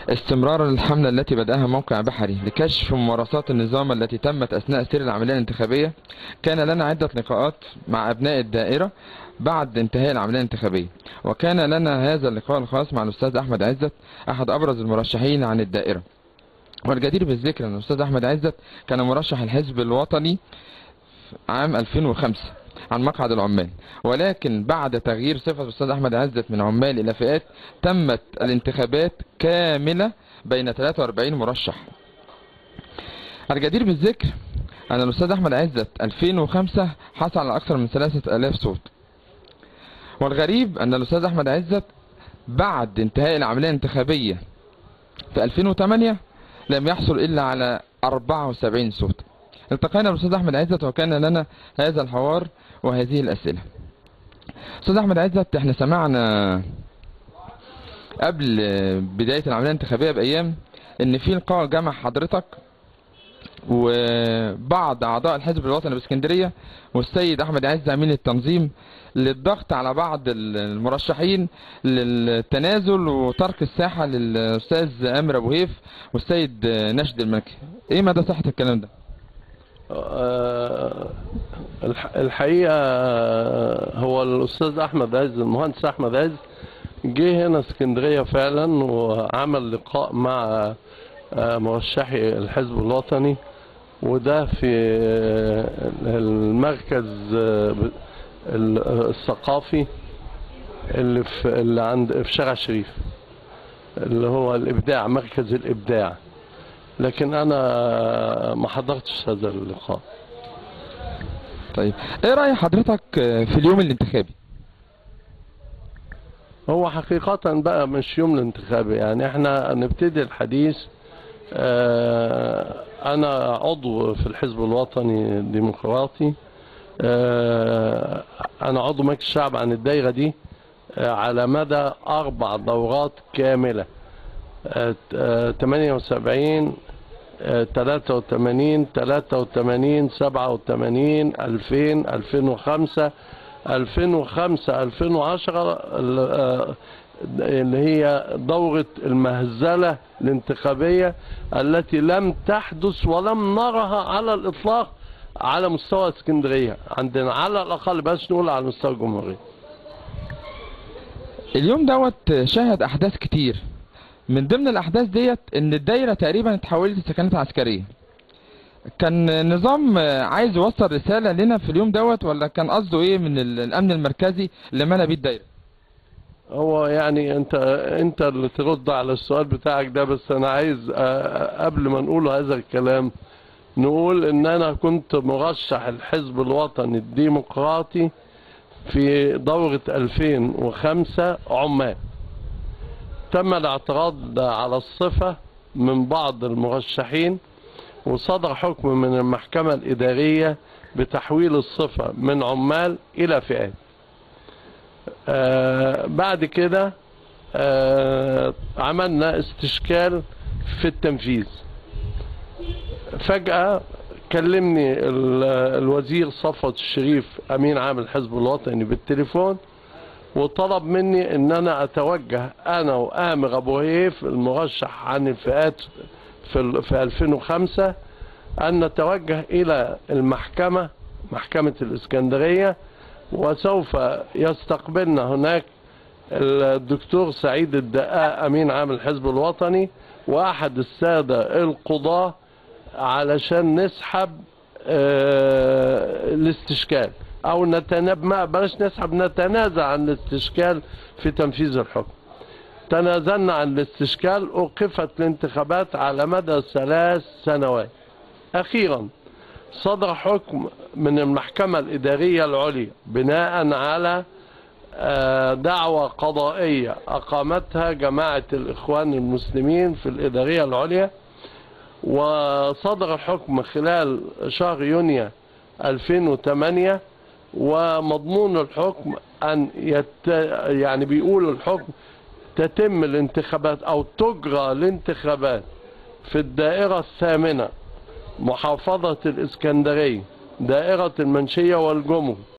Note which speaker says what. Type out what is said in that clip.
Speaker 1: استمرار الحملة التي بدأها موقع بحري لكشف ممارسات النظام التي تمت أثناء سير العملية الانتخابية، كان لنا عدة لقاءات مع أبناء الدائرة بعد انتهاء العملية الانتخابية، وكان لنا هذا اللقاء الخاص مع الأستاذ أحمد عزت أحد أبرز المرشحين عن الدائرة. والجدير بالذكر أن الأستاذ أحمد عزت كان مرشح الحزب الوطني عام 2005 عن مقعد العمال، ولكن بعد تغيير صفة الأستاذ أحمد عزت من عمال إلى فئات تمت الانتخابات كاملة بين 43 مرشح. الجدير بالذكر أن الأستاذ أحمد عزت 2005 حصل على أكثر من 3000 صوت. والغريب أن الأستاذ أحمد عزت بعد انتهاء العملية الانتخابية في 2008 لم يحصل إلا على 74 صوت. التقينا بالأستاذ أحمد عزت وكان لنا هذا الحوار وهذه الأسئلة. أستاذ أحمد عزت، احنا سمعنا قبل بداية العملية الانتخابية بأيام إن في لقاء جمع حضرتك وبعض أعضاء الحزب الوطني باسكندرية والسيد أحمد عزت أمين التنظيم للضغط على بعض المرشحين للتنازل وترك الساحة للأستاذ أمر أبو هيف والسيد ناشد الملكي. إيه مدى صحة الكلام ده؟
Speaker 2: الحقيقة هو الأستاذ أحمد عز، المهندس أحمد عز، جه هنا اسكندرية فعلا وعمل لقاء مع مرشحي الحزب الوطني، وده في المركز الثقافي اللي عند في شارع شريف، اللي هو الإبداع، مركز الإبداع. لكن أنا ما حضرتش هذا اللقاء.
Speaker 1: طيب، إيه رأي حضرتك في اليوم الانتخابي؟
Speaker 2: هو حقيقة بقى مش يوم الانتخابي، يعني احنا نبتدي الحديث. أنا عضو في الحزب الوطني الديمقراطي، أنا عضو مجلس الشعب عن الدايرة دي على مدى 4 دورات كاملة، 78، 83، 83، 87، 2000، 2005، 2005، 2010، اللي هي دورة المهزلة الانتخابية التي لم تحدث ولم نرها على الإطلاق على مستوى اسكندرية عندنا، على الأقل، بس نقول على مستوى الجمهورية.
Speaker 1: اليوم دوت شهد أحداث كتير، من ضمن الأحداث ديت إن الدايرة تقريبا اتحولت لسكنات عسكرية. كان نظام عايز يوصل رسالة لنا في اليوم دوت، ولا كان قصده إيه من الأمن المركزي اللي ملا بيه الدايرة؟
Speaker 2: هو يعني أنت اللي ترد على السؤال بتاعك ده، بس أنا عايز قبل ما نقول هذا الكلام نقول إن أنا كنت مرشح الحزب الوطني الديمقراطي في دورة 2005 عمال. تم الاعتراض على الصفة من بعض المرشحين، وصدر حكم من المحكمة الإدارية بتحويل الصفة من عمال إلى فئات. بعد كده عملنا استشكال في التنفيذ. فجأة كلمني الوزير صفوت الشريف أمين عام الحزب الوطني بالتليفون، وطلب مني ان انا اتوجه انا وآمر ابو هيف المرشح عن الفئات في 2005 ان نتوجه الى المحكمة، محكمة الاسكندرية، وسوف يستقبلنا هناك الدكتور سعيد الدقاق امين عام الحزب الوطني واحد السادة القضاة علشان نسحب الاستشكال، او بلاش نسحب، نتنازع عن الاستشكال في تنفيذ الحكم. تنازلنا عن الاستشكال، اوقفت الانتخابات على مدى 3 سنوات. اخيرا صدر حكم من المحكمة الإدارية العليا بناء على دعوة قضائية أقامتها جماعة الإخوان المسلمين في الإدارية العليا، وصدر الحكم خلال شهر يونيو 2008. ومضمون الحكم أن يعني بيقول الحكم تتم الانتخابات أو تجرى الانتخابات في الدائرة الثامنة محافظة الإسكندرية، دائرة المنشية والجمهور.